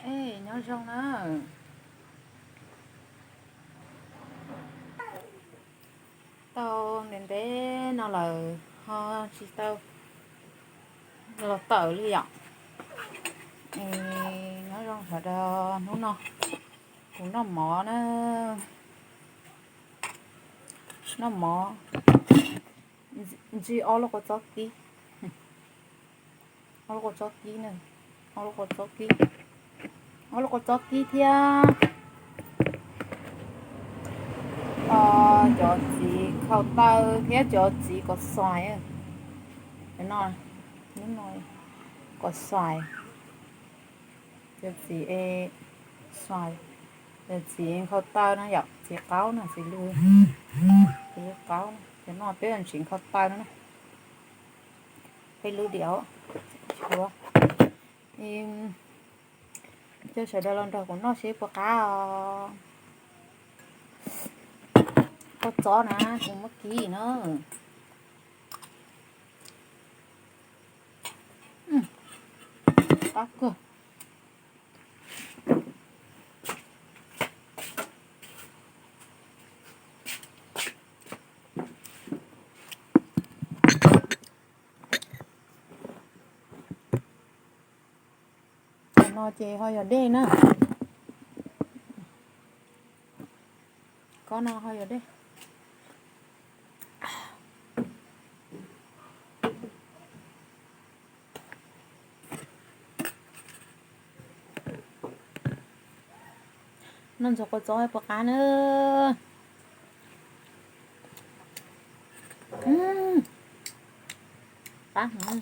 Ej, nyob zoo na. Tau ntev ntev no lawm ho tsis tau los tawm li yom. Nyob zoo sawv daws, hnub no kuv noj mov na. Noj mov, ntsib ob lub qau txob kib. Ob lub qau txob kib na, ob lub qau txob kib, ob lub qau txob kib thiab cov txiv khau taw thiab cov txiv kos xoais. Cov no, lub no kos xoais, cov txiv e, xoais, cov txiv khau taw no yom, txiv qaub no, txiv lw, txiv lw qaub no, cov no peb tseem khau taw no na. Peb lub diam, coj sawv daws los nrog kuv noj seb puas qab os. Koj txob na, kuv muab kib na. Qab kawg. Cov no ces ho yog dej na. Kob no ho yog dej. Noj ntxuag kua txob puas qab na. Qab heev.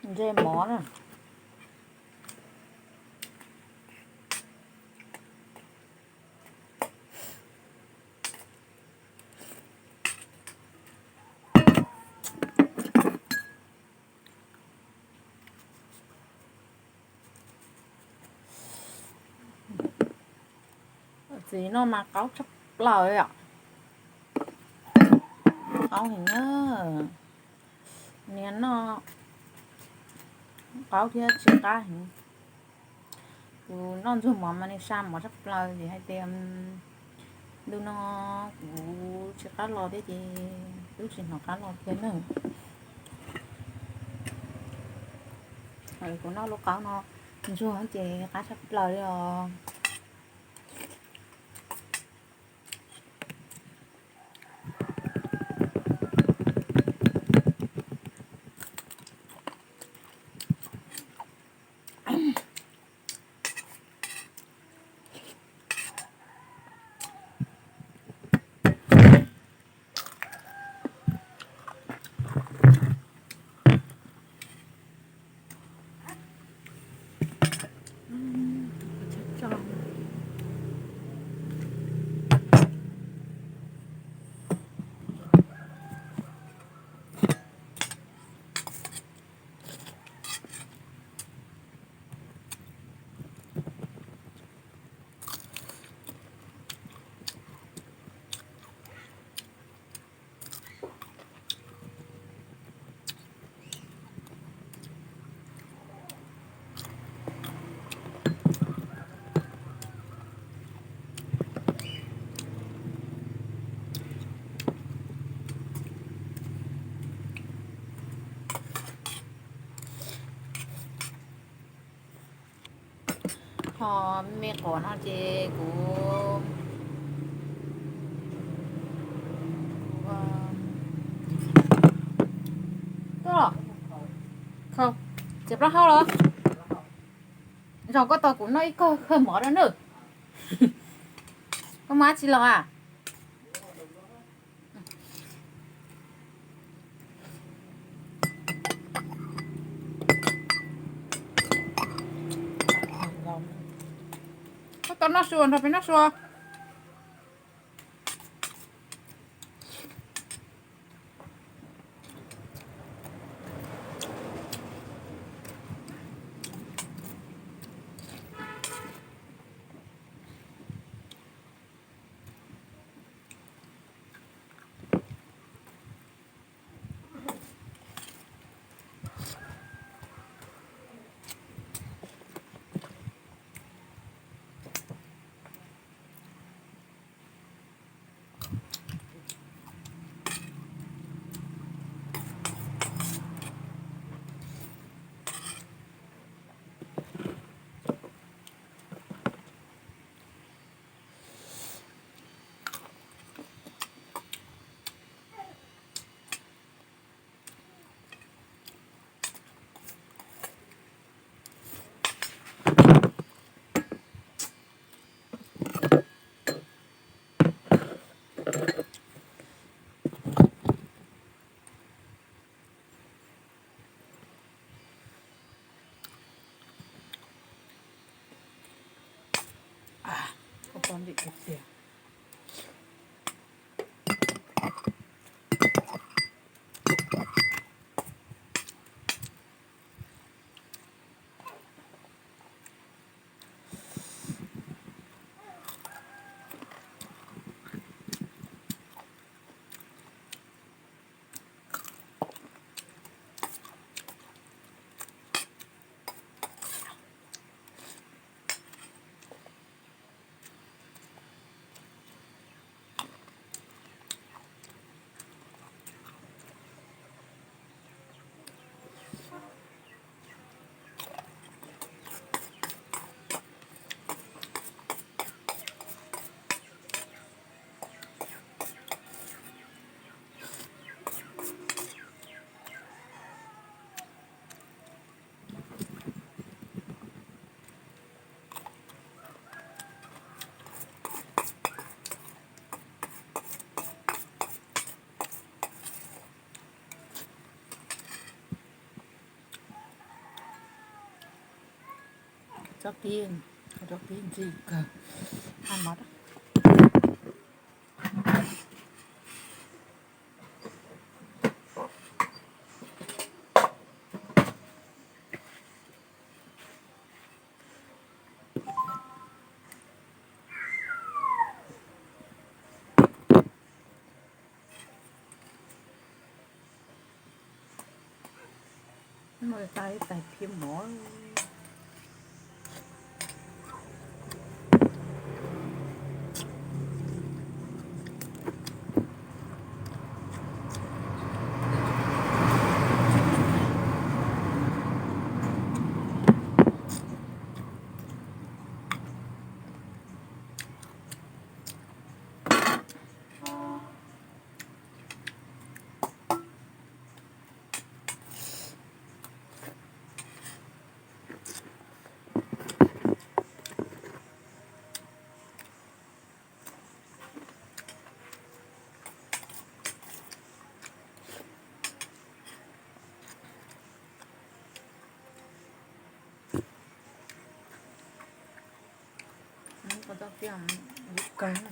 Ntsej mov na. Txiv no mas qaub tshaj plaws yom. Qaub heev na. Niag noj qaub thiab tsis qab heev. Kuv noj ntxuag mov mas nws xa mov tshaj plaws, vim hais tias ntu no kuv tsis qab los thiab ces twb tsis hnov qab los thiab na. Kuv noj lub qaub no ntxuag ces qab tshaj plaws li os. Ho me quav no ces kuv, txiav plaub hau los, zog koj tos kuv noj ib kawg kawg mov rau nawb. Koj mus dab tsi los a? Koj tau noj su nrog peb noj su. Ntim tiag tiag. Tsob pib, tsob pib ntxim kawg. Haj mov. Muaj tais, tais phiab mov. Koj txoj kiab ntxim kawg.